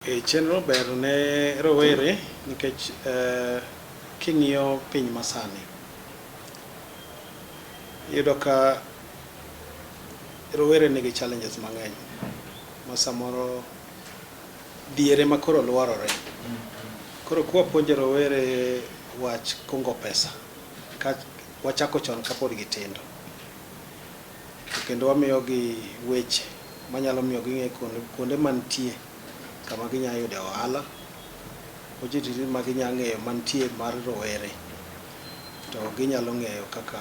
E chenro ber ne rowere nikech king'iyo piny masani, iyudo ka rowere nigi challenges mang'eny ma samoro dhier ema koro luorore. Koro kwapuonjo rowere wach kungo pesa, ka wachako chon kapod gitindo, to kendo wamiyogi weche manyalo miyo ging'e kuonde mantie kama ginyalo yude ohala, opportunity ma ginyalo ng'eyo mantie mar rowere, to ginyalo ng'eyo kaka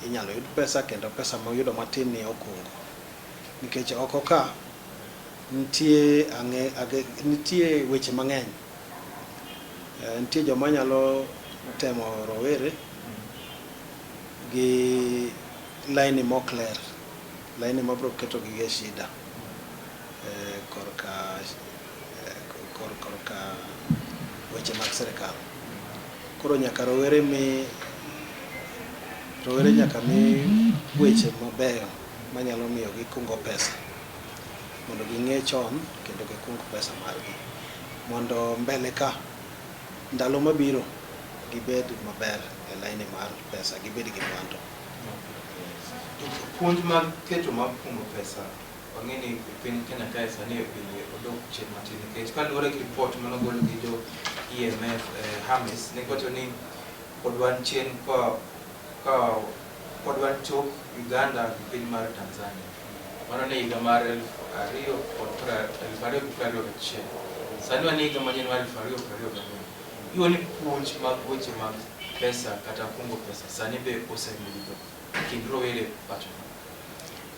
inyalo yud pesa kendo pesa moyudo matin ni okungo. Nikech oko ka nitie ang'e, nitie weche mang'eny. Nitie joma nyalo temo rowere gi laini mok ler, laini mabiro keto gi e shida korka korka weche mag sirikal. Koro nyaka rowere mi rowere nyaka mi weche mabeyo manyalo miyo gikungo pesa mondo ging'e chon kendo gikung pesa margi mondo mbele ka ndalo mabiro gibed maber e laini mar pesa, gibed gi mwandu. Puonj mag keto mar kungo pesa wang'e ni e piny Kenya kae sani bende odok chien matin nikech kaluwore gi report manogol gi jo IMF, Hamis ne giwacho ni pod wan chien ka pod wan tok Uganda gi piny mar Tanzania. Mano ne higa mar 2021. Sani wan e higa manyien mar 2024. Iyudo ni puonj mag weche mag pesa kata kungo pesa sani be osemidho kind rowere pacho ka.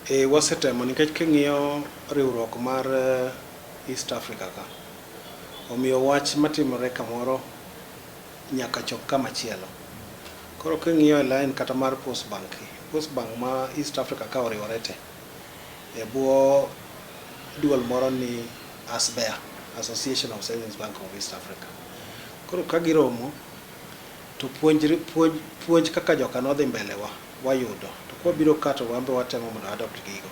E, wasetemo nikech king'iyo riwruok mar East Africa ka, omiyo wach matimore kamoro nyaka chop kama chielo. Koro king'iyo e line kata mar Post Bank, Post Bank ma East Africa ka oriwore te e bwo duol moro ni ASBEA, Association of Savings Bank of East Africa. Koro ka giromo to puonj kaka joka nodhi mbele wa wayudo. To kwabiro ka to wan be watemo mondo adopt gigo.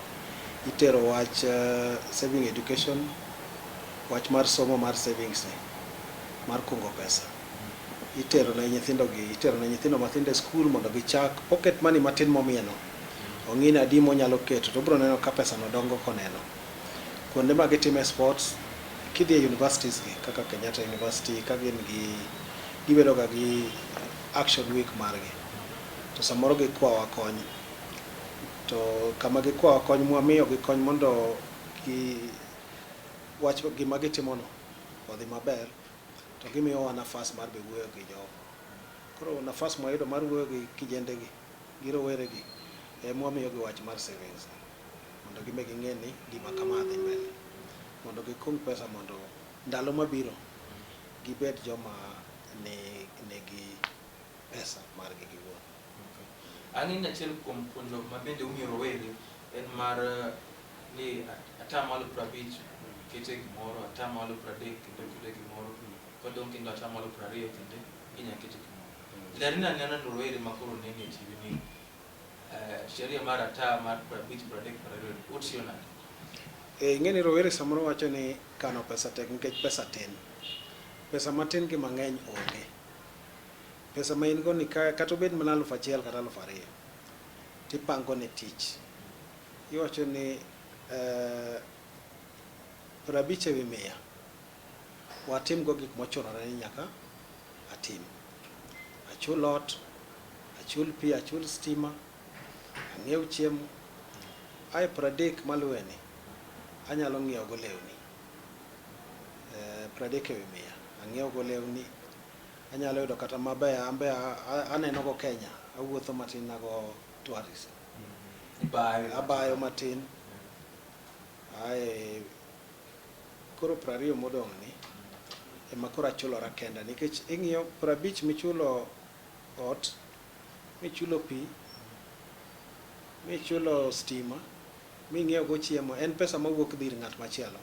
Itero wach saving education, wach mar somo mar savings ni, mar kungo pesa. Itero ne nyithindo gi, itero ne nyithindo mathindo e skul mondo gichak pocket money matin momiye no. Ong'i ni adi monyalo keto to obiro neno ka pesa no dongo koneno. Kuonde ma gitime sports, kidhi e universities gi kaka Kenyatta University ka gin gi gibedo ga gi action week margi. To samoro gikwawa kony. To kama gikwawa kony mwamiyo gi kony mondo gi wach gima gitimo no odhi maber to gimiyowa nafas mar be wuoyo gi jogo. Koro nafas mwayudo mar wuoyo gi kijende gi, gi rowere gi, ema wamiyo gi wach mar savings mondo gimbe ging'e ni gima kama dhi mbele. Mondo gikung pesa mondo ndalo mabiro gibed joma nigi pesa margi giwuon. Ang'e ni achiel kuom puonjruok ma bende umiyo rowere en mar ni atamalo 50 kete gimoro, atamalo 30 kendo kete gimoro, kodong' kendo atamalo 20 kendo inya kete gimoro. Lerna anena ne rowere ma koro nene e TV ni sheria mar ata mar 50, 30, 20 otiyo nade? E, ing'e ni rowere samoro wacho ni kano pesa tek nikech pesa tin. Pesa matin gi mang'eny onge. Pesa ma in go ni kata obed mana 1000 kata 2000 tipango ne tich. Iwacho ni 50 ewi 100 watim go gik mochunore ni nyaka atim. Achul ot, achul pi, achul stima, ang'iew chiemo. Ae 30 maluwe ni anyalo ng'iewo go lewni. 30 ewi 100 ang'iew go lewni. Anyalo yudo kata maber ambe aneno go Kenya, awuotho matin ago tourism. Ibayo. Abayo matin. Ae koro 20 modong' ni ema koro achulora kenda nikech ing'iyo 50 michulo ot, michulo pi, michulo stima, ming'iewo go chiemo, en pesa mawuok dhi ir ng'at machielo.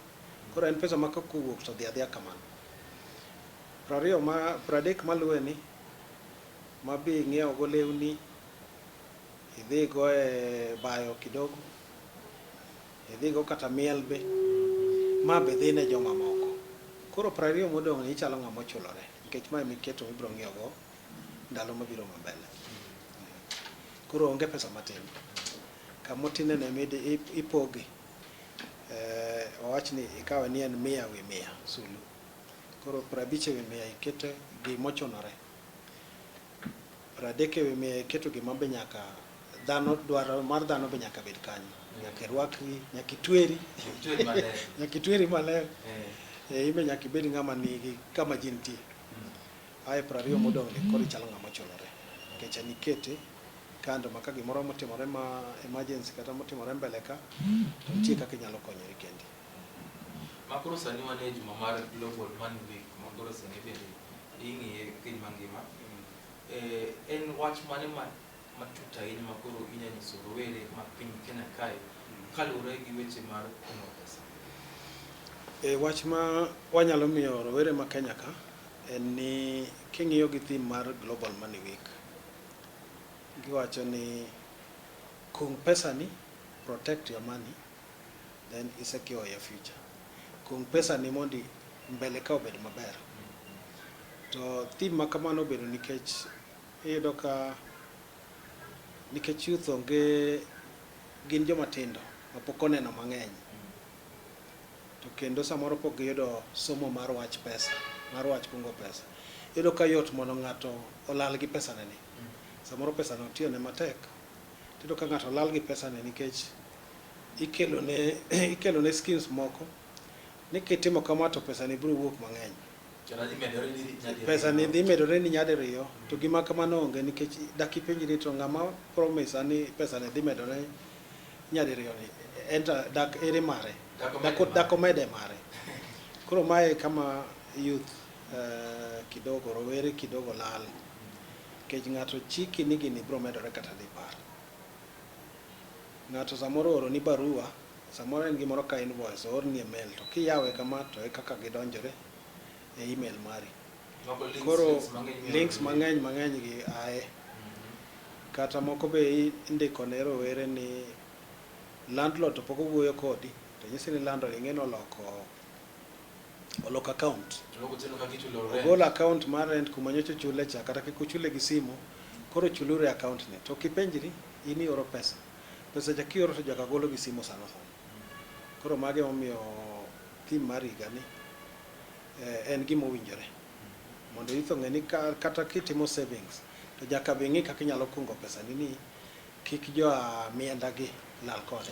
Koro en pesa ma kowuok to dhi adhiya kamano. 20 ma 30 maluwe ni mabi ing'iewo go lewni, idhi go e bayo kidogo, idhi go kata miel be, ma be dhi ne joma moko. Koro 20 modong' ni ichalo ng'ama ochulore nikech ma emiketo mibiro ng'iewogo ndalo mabiro mambele. Koro onge pesa matin. Kamotine no ema ipoge. Wawach ni ikawe ni en 100 wi 100 sulu. Koro 50 ewi 100 ikete gimochunore. 30 ewi 100 iketo gima be nyaka dhano dwaro mar dhano be nyaka bed kanyo. Nyaka irwakri, nyaka itweri. Itweri maler. Nyaka itweri maler. Eh. In be nyaka ibed ng'ama nigi kama ji nitie. Ae 20 modong' ni koro ichalo ng'ama ochulore. Nikech en ikete kando ma ka gimoro motimore ma emergency kata motimore mbele ka, to nitie kaka inyalo konyori kendi. Ma koro sani wan e juma mar Global Money Week ma koro sani bende ing'iye piny mangima. En wach mane matut ahinya ma koro inya nyiso rowere ma piny Kenya kae kaluwore gi weche mar kungo pesa? Wach ma wanyalo miyo rowere ma Kenya ka en ni king'iyo gi theme mar Global Money Week, giwacho ni kung pesani, protect your money, then isecure your future. Kung pesani mondi mbele ka obed maber. To theme ma kamano obedo nikech iyudo ka nikech youth onge gin joma tindo mapok oneno mang'eny. To kendo samoro pok giyudo somo mar wach pesa, mar wach kungo pesa. Iyudo ka yot mondo ng'ato olal gi pesane ni. Samoro pesano otiyone matek, tiyudo ka ng'ato lal gi pesane nikech ikelone schemes moko ni kitimo kama to pesani biro wuok mang'eny. Pesani dhi medore ni nyadiriyo, to gima kamano onge nikech dak ipenjri to ng'ama promise ni pesani dhi medore nyadiriyo ni en to dak ere mare, dak omede mare. Koro mae kama youth kidogo rowere kidogo lal nikech ng'ato chiki ni gini biro medore kata dipar. Ng'ato samoro ooroni barua, samoro en gimoro ka invoice oorni e mail to kiyawe kama to e kaka gidonjore e email mari. Koro links mang'eny mang'eny gi ae. Kata moko be indiko ne rowere ni landlord to pok owuoyo kodi to nyisi ni landlord ing'e ni oloko account. Ogolo account mar rent kuma nyocha ochule cha kata kik uchule gi simu, koro chuluru e account ni. To kipenjri, in ioro pesa. Pesa cha kioro to joka golo gi simu sano sano. Koro magi emomiyo theme mar higa ni en gima owinjore. Mondo youth ong'e ni kata kitimo savings to nyaka be ing'i kaka inyalo kungo pesa ni ni kik jo amienda gi lal kode.